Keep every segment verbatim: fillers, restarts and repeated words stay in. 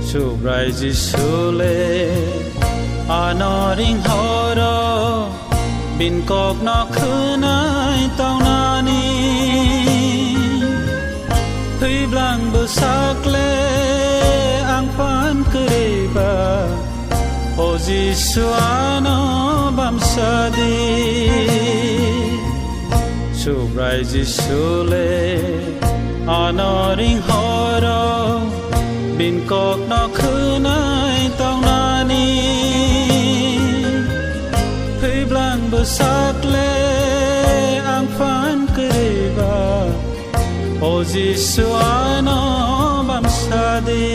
Subrai Jisu le ano ring horo, bin kok no khwnai tongnani. Thwi blang bwsak le ang phan kwrwi ba, o Jisu ano bamsa di. Subrai Jisu le ano ring horo, bin kok no khwnai tongnani. Thwi blang bwsak le ang phan kwrwi ba, o Jisu ano bamsa di.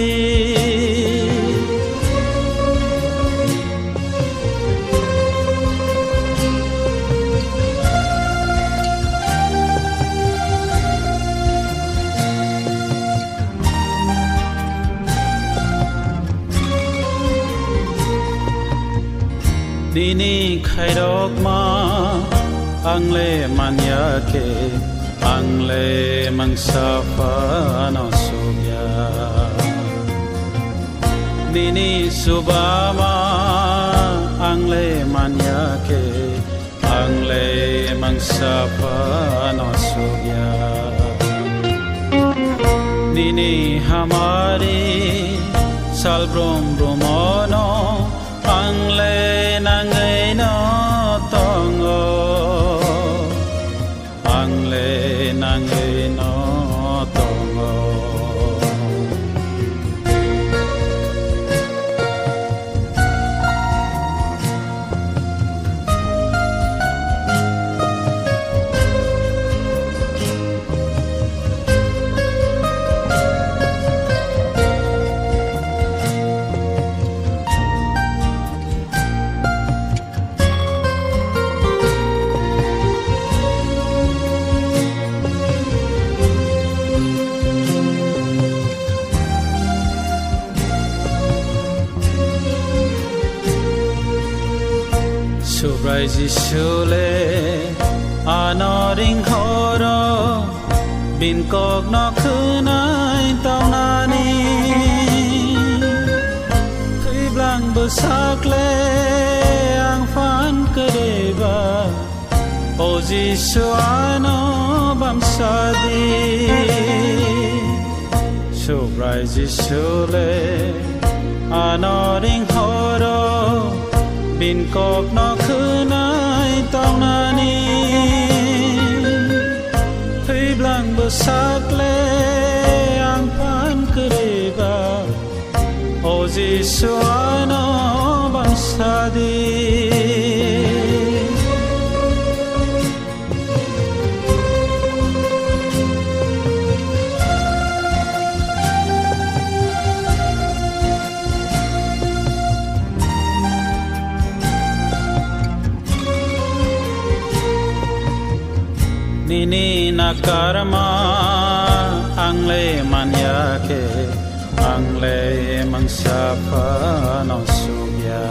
Nini khairokma ang le manya khe, ang le mangsa phano sugya. Nini chubama ang le manya khe, ang le mangsa phano sugya. Nini hamari sal brum brum ono ang le nangwi no tongo, ang le nangwi no tongo. Subrai Jisu le ano ring horo, bin kok no khwnai tongnani. Thwi blang bwsak le ang phan kwrwi ba, o Jisu ano bamsa di. Subrai Jisu le ano ring horo, bin kok no khwnai tongnani. Thwi blang bwsak le ang phan kwrwi ba, o Jisu ano bamsa di. Nini nakarma ang le manya khe, ang le mangsa phano sugya.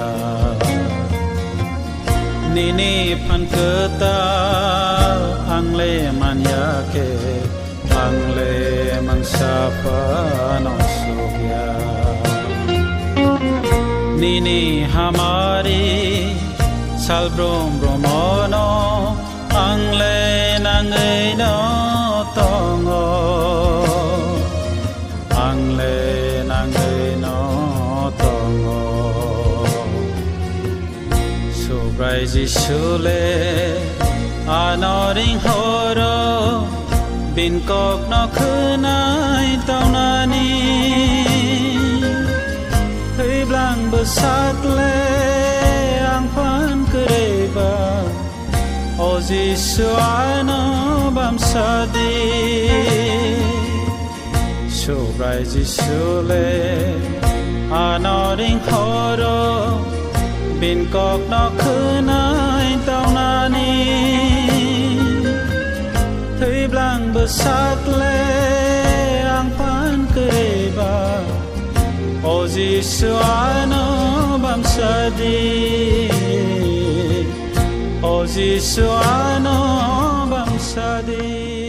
Nini phan kwtal ang le manya khe, ang le mangsa phano sugya. Nini hamari sal brum brum ono ang le nangwi no tongo, ang le nangwi no tongo. Subrai Jisu le ano ring horo, bin kok no khwnai tongnani. Thwi blang bwsak le ang phan kwrwi ba, o Jisu ano bamsa di. Subrai Jisu le ano ring horo, bin kok no khwnai tongnani. Thwi blang bwsak le ang phan kwrwi ba, o Jisu ano bamsa di. O Jisu ano bamsa di.